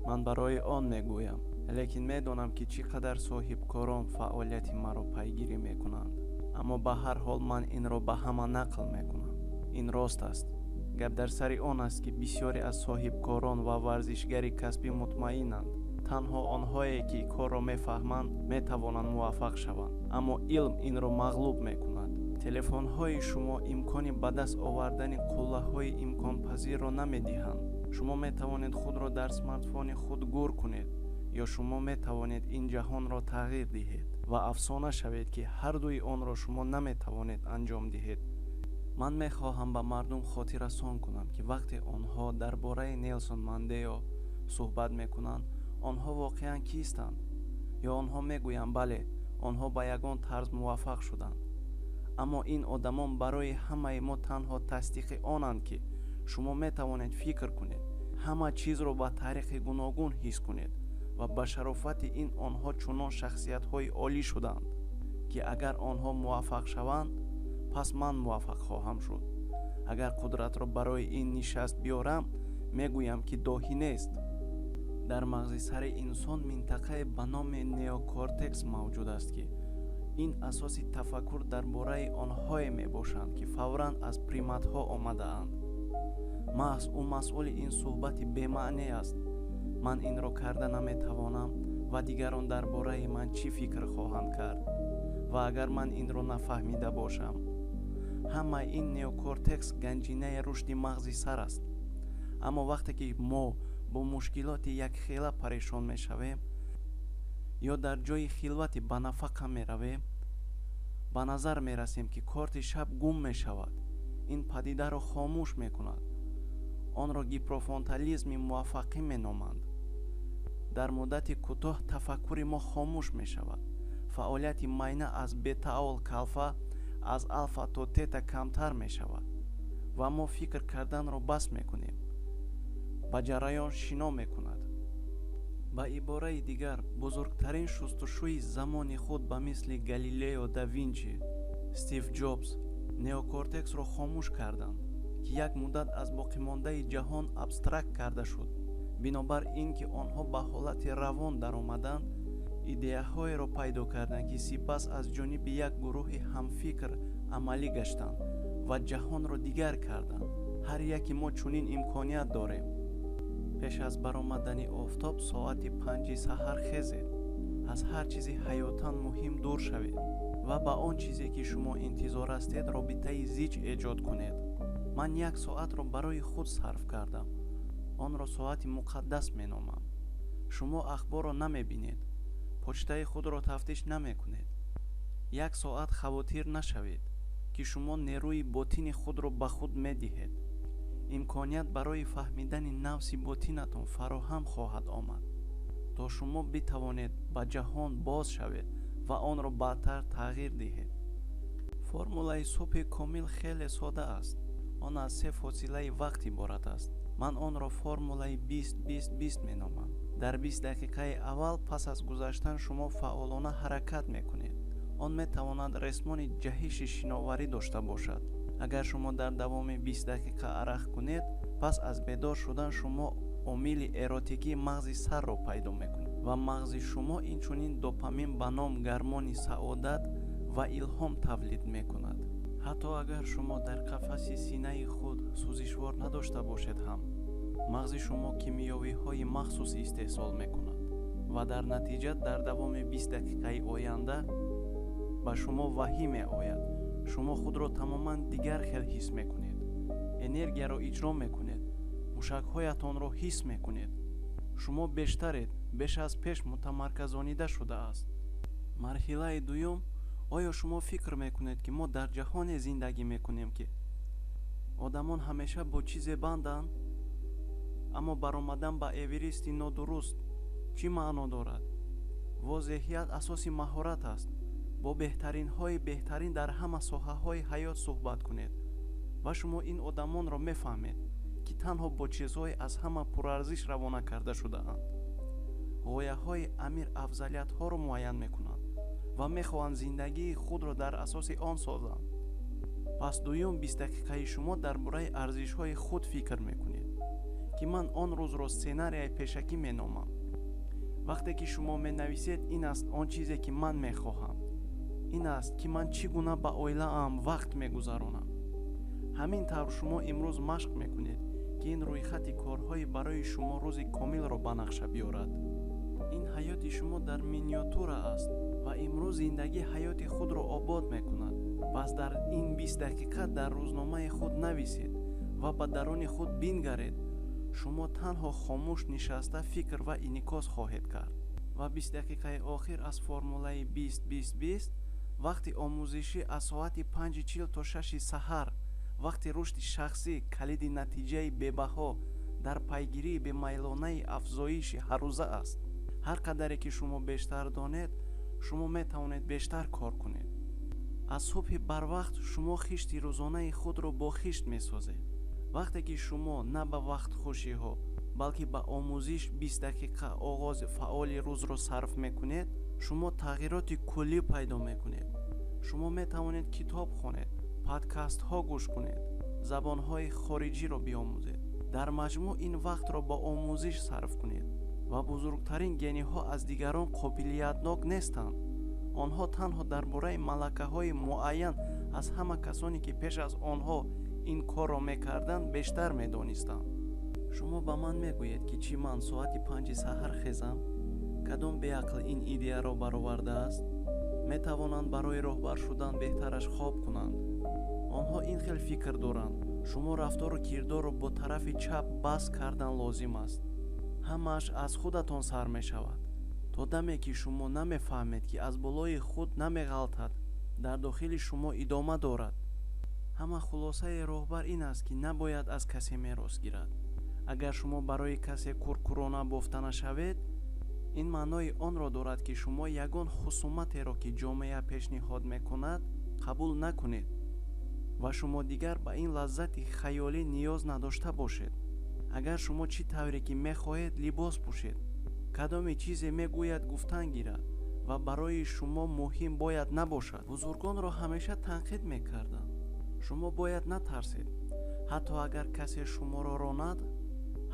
Ман барои он мегӯям, лекин медонам, ки чӣ қадар соҳибкорон фаъолияти маро пайгирӣ мекунанд. Аммо ба ҳар ҳол ман инро ба ҳама нақл мекунам. Ин рост аст. Гап дар сари он аст, ки бисёре аз соҳибкорон ва варзишгари касбӣ мутмаинанд. Танҳо онҳое, ки корро мефаҳманд, метавонанд муваффақ шаванд. Аммо илм инро мағлуб мекунад. Телефонҳои шумо имкони ба даст овардани қуллаҳои имконпазирро намедиҳанд. Шумо метавонед худро дар смартфони худ гур кунед, ё шумо метавонед ин ҷаҳонро тағйир диҳед ва афсона шавед, ки ҳардуи онро шумо наметавонед анҷом диҳед. Ман мехоҳам ба мардум хотиррасон кунам, ки вақте онҳо дар бораи Нелсон Мандела суҳбат мекунанд, онҳо воқеан кистанд? Ё онҳо мегӯянд: бале, онҳо ба ягон тарз муваффақ шуданд. Аммо ин одамон барои ҳамаи мо танҳо тасдиқи онанд, ки шумо метавонед фикр кунед, ҳама чизро ба тариқи гуногун ҳис кунед ва ба шарофати ин онҳо чунон шахсиятҳои олӣ шуданд, ки агар онҳо муваффақ шаванд, пас ман муваффақ хоҳам шуд. Агар қудратро барои ин нишаст биёрам, мегӯям, ки доҳӣ нест. Дар мағзи сари инсон минтақае ба номи неокортекс мавҷуд аст, ки ин асоси тафаккур дар бораи онҳое мебошанд, ки фавран аз приматҳо омадаанд. Маҳз ӯ масъули ин суҳбати бемаъне аст. Ман инро карда наметавонам ва дигарон дар бораи ман чӣ фикр хоҳанд кард? Ва агар ман инро нафаҳмида бошам? Ҳамаи ин неокортекс ганҷинаи рушди мағзи сар аст. Аммо вақте ки мо бо мушкилоти якхела парешон мешавем ё дар ҷои хилвати ба нафақа меравем, ба назар мерасем, ки корти шаб гум мешавад. Ин падидаро хомӯш мекунад. Онро гиперфронтализми муваффақӣ меноманд. Дар муддати кӯтоҳ тафаккури мо хомӯш мешавад. Фаъолияти майна аз бетаол калфа аз алфа то тета камтар мешавад ва мо фикр карданро бас мекунем. Ба ҷараён шино мекунад. Ба ибораи дигар, бузургтарин шустушӯи замони худ ба мисли Галилео да Винчи, Стив Ҷобс неокортексро хомӯш карданд, ки як муддат аз боқимондаи ҷаҳон абстракт карда шуд. Бинобар ин ки онҳо ба ҳолати равон даромаданд, идеяҳоеро пайдо карданд, ки сипас аз ҷониби як гурӯҳи ҳамфикр амалӣ гаштанд ва ҷаҳонро дигар карданд. Ҳар яке мо чунин имконият дорем. Пеш аз баромадани офтоб соати 5-и саҳар хезед. Аз ҳар чизи ҳаётан муҳим дур шавед ва ба он чизе, ки шумо интизор ҳастед, робитаи зич эҷод кунед. Ман як соатро барои худ сарф кардам. Онро соати муқаддас меномам. Шумо ахборро намебинед, почтаи худро тафтиш намекунед. Як соат хавотир нашавед, ки шумо нерӯи ботини худро ба худ медиҳед. Имконият барои фаҳмидани нафси ботинатон фароҳам хоҳад омад, то шумо битавонед ба ҷаҳон боз шавед ва онро баъдтар тағйир диҳед. Формулаи субҳи комил хеле сода аст. Он аз се фосилаи вақт иборат аст. Ман онро формулаи 20-20-20 меномам. Дар 20 дақиқаи аввал пас аз гузаштан шумо фаъолона ҳаракат мекунед. Он метавонад ресмони ҷаҳиши шиноварӣ дошта бошад. Агар шумо дар давоми 20 дақиқа арақ кунед, пас аз бедор шудан шумо омили эротикии мағзи сарро пайдо мекунед ва мағзи шумо инчунин допамин ба ном гормони саодат ва илҳом тавлид мекунад. Ҳатто агар шумо дар қафаси синаи худ сӯзишвор надошта бошед ҳам, мағзи шумо кимиёвиҳои махсус истеҳсол мекунад ва дар натиҷа дар давоми 20 дақиқаи оянда ба шумо ваҳй меояд. Шумо худро тамоман дигар хел ҳис мекунед, энергияро иҷро мекунед, мушакҳоятонро ҳис мекунед. Шумо бештаред, беш аз пеш мутамарказонида шудааст. Марҳилаи дуюм: оё шумо фикр мекунед, ки мо дар ҷаҳоне зиндагӣ мекунем, ки одамон ҳамеша бо чизе банданд? Аммо баромадан ба Эверести нодуруст чӣ маъно дорад? Возеҳият асоси маҳорат аст. Бо беҳтаринҳои беҳтарин дар ҳама соҳаҳои ҳаёт суҳбат кунед ва шумо ин одамонро мефаҳмед, ки танҳо бо чизҳои аз ҳама пурарзиш равона карда шудаанд. Ғояҳои амир афзалиятҳоро муайян мекунанд ва мехоҳанд зиндагии худро дар асоси он созанд. Пас дуюм 20 дақиқаи шумо дар бораи арзишҳои худ фикр мекунед, ки ман он рӯзро сценарияи пешакӣ меномам. Вақте ки шумо менависед, ин аст он чизе, ки ман мехоҳам. Ин аст, ки ман чӣ гуна ба оилаам вақт мегузаронам. Ҳамин тавр шумо имрӯз машқ мекунед, ки ин рӯйхати корҳои барои шумо рӯзи комилро ба нақша биёрад. Ин ҳаёти шумо дар миниатюра аст ва имрӯз зиндагӣ ҳаёти худро обод мекунад. Пас дар ин 20 дақиқа дар рӯзномаи худ нависед ва ба даруни худ бингаред. Шумо танҳо хомӯш нишаста фикр ва инъикос хоҳед кард. Ва 20 дақиқаи охир аз формулаи 20-20-20 вақти омӯзишӣ аз соати 5:40 то 6 саҳар, вақти рушди шахсӣ, калиди натиҷаи бебаҳо дар пайгирии бемайлонаи афзоиши ҳаррӯза аст. Ҳар қадаре ки шумо бештар донед, шумо метавонед бештар кор кунед. Аз субҳи барвақт шумо хишти рӯзонаи худро бо хишт месозед. Вақте ки шумо на ба вақтхушиҳо, балки ба омӯзиш 20 дақиқа оғози фаъоли рӯзро сарф мекунед, шумо тағйироти куллӣ пайдо мекунед. Шумо метавонед китоб хонед, подкастҳо гӯш кунед, забонҳои хориҷиро биомӯзед. Дар маҷмӯъ ин вақтро ба омӯзиш сарф кунед ва бузургтарин гениҳо аз дигарон қобилиятнок нестанд. Онҳо танҳо дар бораи малакаҳои муайян аз ҳама касоне, ки пеш аз онҳо ин корро мекарданд, бештар медонистанд. Шумо ба ман мегӯед, ки чӣ ман соати 5 саҳар хезам? Кадом беақл ин идеяро баровардааст? Метавонанд барои роҳбар шудан беҳтараш хоб кунанд. Онҳо ин хел фикр доранд. Шумо рафтору кирдорро бо тарафи чап бас кардан лозим аст. Ҳамааш аз худатон сар мешавад. То даме ки шумо намефаҳмед, ки аз болои худ намеғалтад, дар дохили шумо идома дорад. Ҳама хулосаи роҳбар ин аст, ки набояд аз касе мерос гирад. Агар шумо барои касе куркурона бофта нашавед, ин маънои онро дорад, ки шумо ягон хусуматеро, ки ҷомеа пешниҳод мекунад, қабул накунед ва шумо дигар ба ин лаззати хаёлӣ ниёз надошта бошед. Агар шумо чӣ тавре ки мехоҳед либос пӯшед, кадоме чизе мегӯяд гуфтан гирад ва барои шумо муҳим бояд набошад. Бузургонро ҳамеша танқид мекарданд. Шумо бояд натарсед, ҳатто агар касе шуморо ронад.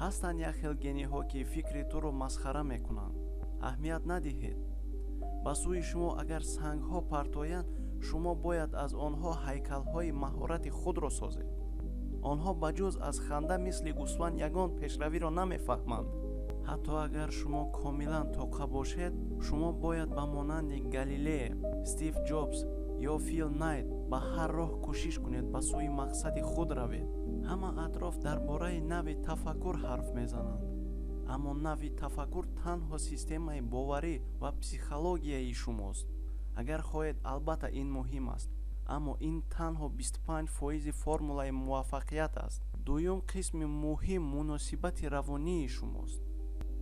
Ҳастанд як хел гениҳо, ки фикри туро масхара мекунанд. Аҳамият надиҳед. Ба сӯи шумо агар сангҳо партоянд, шумо бояд аз онҳо ҳайкалҳои маҳорати худро созед. Онҳо ба ҷуз аз ханда мисли гӯсфанд ягон пешравиро намефаҳманд. Ҳатто агар шумо комилан тоқа бошед, шумо бояд ба монанди Галилея, Стив Ҷобс ё Фил Найт ба ҳар роҳ кӯшиш кунед ба сӯи мақсади худ равед. Ҳама атроф дар бораи нави тафаккур ҳарф мезананд, аммо нави тафаккур танҳо системаи боварӣ ва психологияи шумост. Агар хоҳед, албатта ин муҳим аст, аммо ин танҳо 25% формулаи муваффақият аст. Дуюм қисми муҳим муносибати равонии шумост.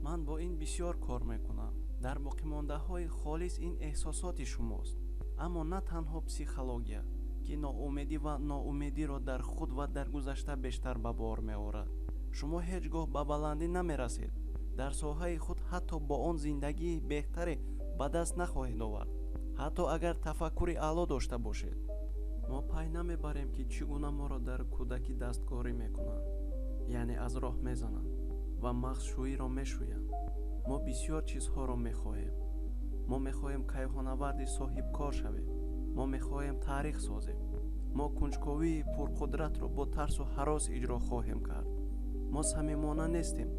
Ман бо ин бисёр кор мекунам. Дар боқимондаҳои холис ин эҳсосоти шумост, аммо на танҳо психология, ки ноумедӣ ва ноумедиро дар худ ва дар гузашта бештар ба бор меорад. Шумо ҳеҷ гоҳ ба баландӣ намерасед. Дар соҳаи худ ҳатто бо он зиндагии беҳтаре ба даст нахоҳед овард, ҳатто агар тафаккури аъло дошта бошед. Мо пай намебарем, ки чӣ гуна моро дар кӯдакӣ дасткорӣ мекунанд, яъне аз роҳ мезананд ва мағзшӯиро мешӯянд. Мо бисёр чизҳоро мехоҳем. Мо мехоҳем кайҳонаварди соҳибкор шавем. Мо мехоҳем таърих созем. Мо кунҷковии пурқудратро бо тарсу ҳарос иҷро хоҳем кард. Мо самимона нестем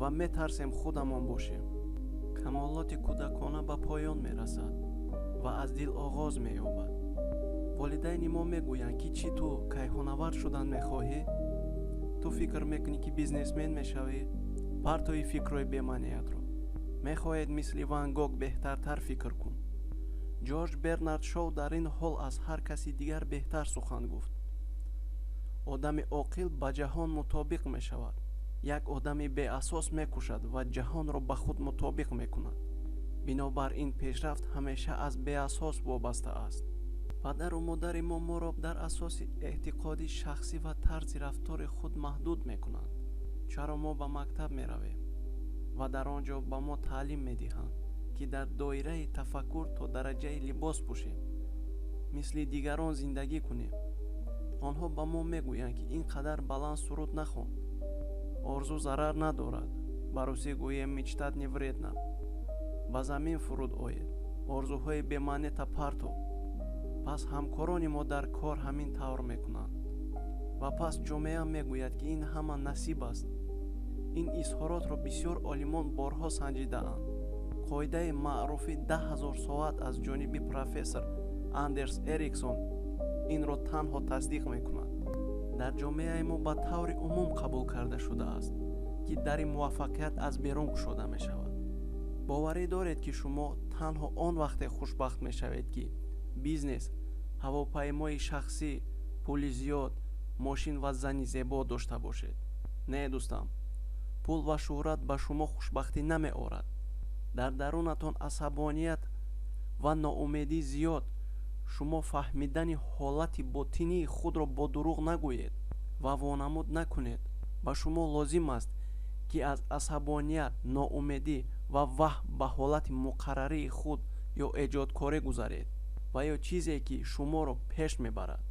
ва метарсем худамон бошем. Камолоти кӯдакона ба поён мерасад ва аз дил оғоз меёбад. Волидайни мо мегӯянд, ки чӣ ту кайҳонавард шудан мехоҳӣ? Ту фикр мекунӣ, ки бизнесмен мешавӣ? Партои фикрҳои бемаъниятро. Мехоҳед мисли Ван Гог беҳтартар фикр кун. Ҷорҷ Бернард Шоу дар ин ҳол аз ҳар каси дигар беҳтар сухан гуфт. Одами оқил ба ҷаҳон мутобиқ мешавад. Як одами беасос мекушад ва ҷаҳонро ба худ мутобиқ мекунад. Бинобар ин пешрафт ҳамеша аз беасос вобаста аст. Падару модари мо моро дар асоси эътиқоди шахсӣ ва тарзи рафтори худ маҳдуд мекунанд. Чаро мо ба мактаб меравем ва дар он ҷо ба мо таълим медиҳанд, ки дар доираи тафаккур то дараҷаи либос пӯшем, мисли дигарон зиндагӣ кунем. Онҳо ба мо мегӯянд, ки ин қадар баланд суруд нахон. Орзу зарар надорад. Ба русӣ гӯем, мечтать не вредно. Ба замин фуруд оед, орзуҳои бемаънета партов. Пас ҳамкорони мо дар кор ҳамин тавр мекунанд. Ва пас ҷомеа мегӯяд, ки ин ҳама насиб аст. Ин изҳоротро бисёр олимон борҳо санҷидаанд. Қоидаи маъруфи 10 000 соат аз ҷониби профессор Андерс Эриксон инро танҳо тасдиқ мекунад. Дар ҷомеаи мо ба таври умум қабул карда шудааст, ки дари муваффақият аз берун кушода мешавад. Боварӣ доред, ки шумо танҳо он вақте хушбахт мешавед, ки бизнес, ҳавопаймои шахсӣ, пули зиёд, мошин ва зани зебо дошта бошед. Не, дӯстам, пул ва шӯҳрат ба шумо хушбахтӣ намеорад. Дар дарунатон асабоният ва ноумедӣ зиёд. Шумо фаҳмидани ҳолати ботинии худро бо дурӯғ нагӯед ва вонамуд накунед. Ба шумо лозим аст, ки аз асабоният, ноумедӣ ва ваҳм ба ҳолати муқаррарии худ ё эҷодкорӣ гузаред ва ё чизе, ки шуморо пеш мебарад.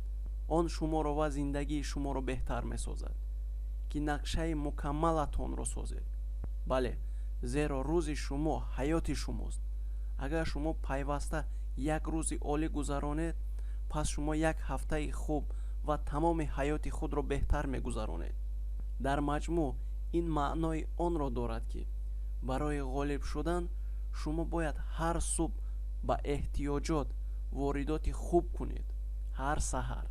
Он шуморо ва зиндагии шуморо беҳтар месозад, ки нақшаи мукаммалатонро созед. Бале, зеро рӯзи шумо ҳаёти шумост. Агар шумо пайваста як рӯзи олӣ гузаронед, пас шумо як ҳафтаи хуб ва тамоми ҳаёти худро беҳтар мегузаронед. Дар маҷмӯъ ин маънои онро дорад, ки барои ғолиб шудан шумо бояд ҳар субҳ ба эҳтиёҷот воридоти хуб кунед, ҳар саҳар.